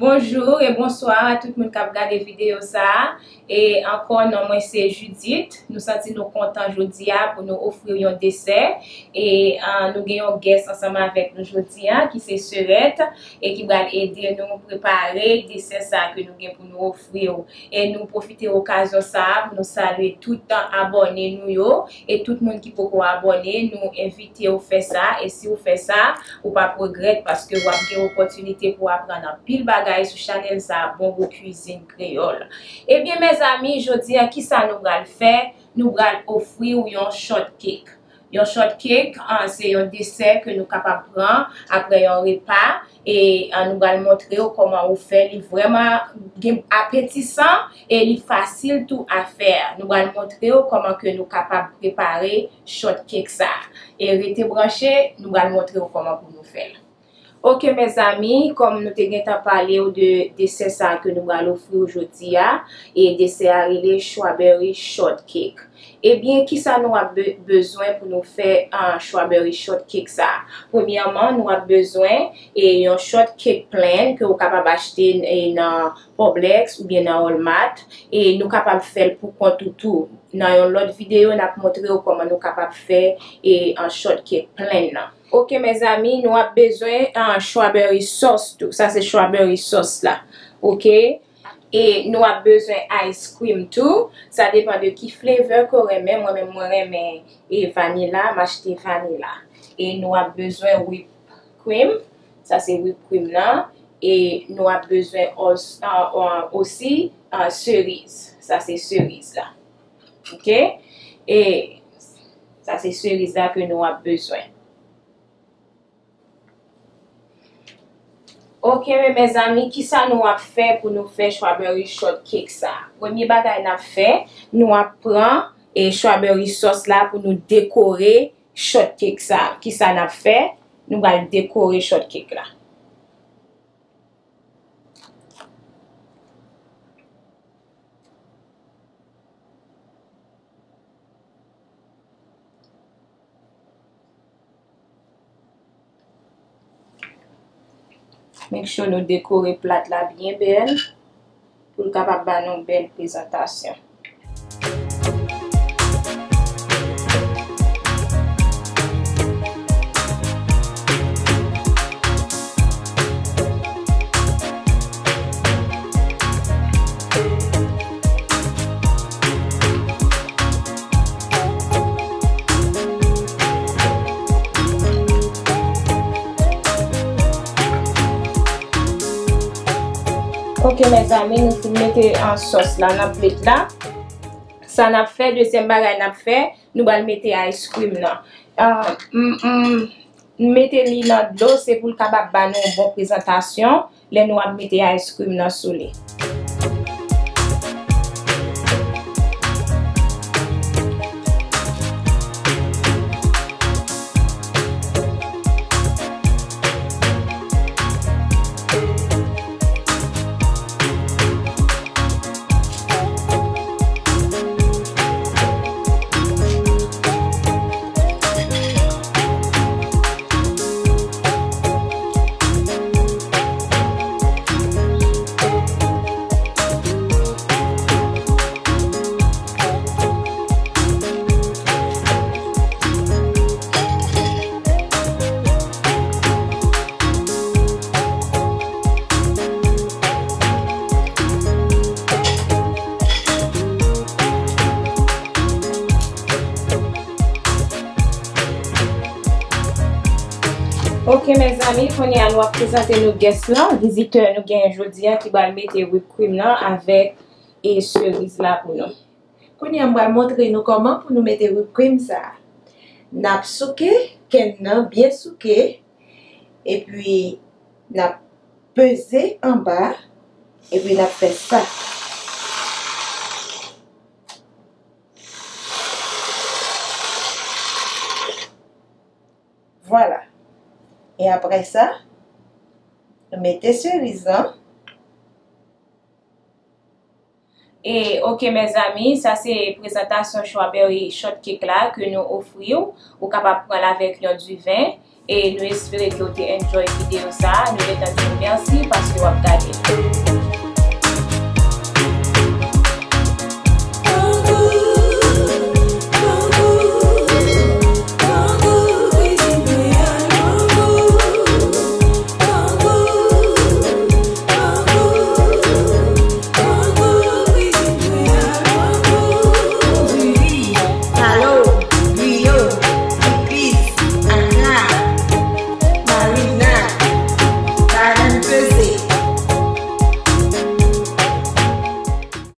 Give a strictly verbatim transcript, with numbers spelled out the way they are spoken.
Bonjou e bonswa a tout moun k ap gade videyo sa a. E ankò, non mwen se Judith. Nou santi nou kontan jodi a pou nou ofri w yon desè. E ah, nou gen yon guest ansanm avèk nou jodi a ki se Serette e ki pral ede nou prepare desè sa a ke nou gen pou nou ofri w. E nou pwofite okazyon sa a pou nou salye tout abòne nou yo. E tout moun ki poko abòne, nou envite w fè sa. E si w fè sa, ou p ap regrèt paske w ap gen opòtinite pou w aprann anpil bagay sou chanèl sa a, Bongo Cuisine Créole. Ebyen, mezanmi, jodi a, kisa nou pral fè? Nou pral ofri w yon shortcake. Yon shortcake, ah, se yon desè ke nou kapab pran apre yon repa. E ah, nou pral montre w kòman ou fè. Li vrèman gen apetisan e li fasil tou a fè. Nou pral montre w kòman ke nou kapab prepare shortcake sa. E rete branche, nou pral montre w kòman pou nou fè l. Ok, mezanmi, kòm nou te gentan pale w de desè sa ke nou pral ofri w jodi a, e desè a rele strawberry shortcake. Ebyen, kisa nou ap be- bezwen pou nou fè ah, strawberry shortcake sa? Premyèman, nou ap bezwen e yon shortcake plenn ke ou kapab achte e nan Publix oubyen nan Walmart. E nou kapab fè l pou kont ou tou. Nan yon lòt videyo, n ap montre w kòman nou kapab fè e an shortcake plenn nan. Ok, mezanmi, nou ap bezwen an strawberry sauce tou. Sa se strawberry sauce la. Ok? E nou ap bezwen ice cream tou. Sa depan de ki flavor ke w renmen. Mwen menm, mwen renmen e vanila, m achte vanila. E nou ap bezwen whip cream. Sa se whip cream nan. E nou ap bezwen os- an- an- osi an seriz. Sa se seriz la. Ok? E sa se seriz la ke nou ap bezwen. Ok, mezanmi, kisa nou ap fè pou nou fè strawberry shortcake sa? Premye bagay n ap fè, nou ap pran e strawberry sauce la pou nou dekore shortcake sa. Kisa n ap fè? Nou pral dekore shortcake la. Make sure nou dekore plat la byen bèl pou l kapab ba nou bèl prezantasyon. Ok, mezanmi, nou fin mete an sòs la nan plat la. Sa n ap fè, dezyèm bagay n ap fè, nou pral mete ice cream nan. Ah, m, m, m mete li nan dlo, se pou l kapab ba nou yon bon prezantasyon lè nou ap mete ice cream nan sou li. Ok, mezanmi, kounye a nou ap prezante nou guest lan, vizitè nou genyen jodi a ki pral mete whip cream nan avèk e seriz la pou nou. Kounye a m pral montre nou kòman pou nou mete whip cream sa a. N ap souke kenn nan byen souke, epi n ap peze anba, epi n ap fè sa. Vwala. E apre sa, nou mete seriz lan. E, ok, mezanmi, sa se prezantasyon strawberry shortcake la ke nou ofri w. Ou kapab pran l avèk yon diven. E nou espere ke w te enjoy videyo sa a. Nou gentan di w mèsi paske w ap gade.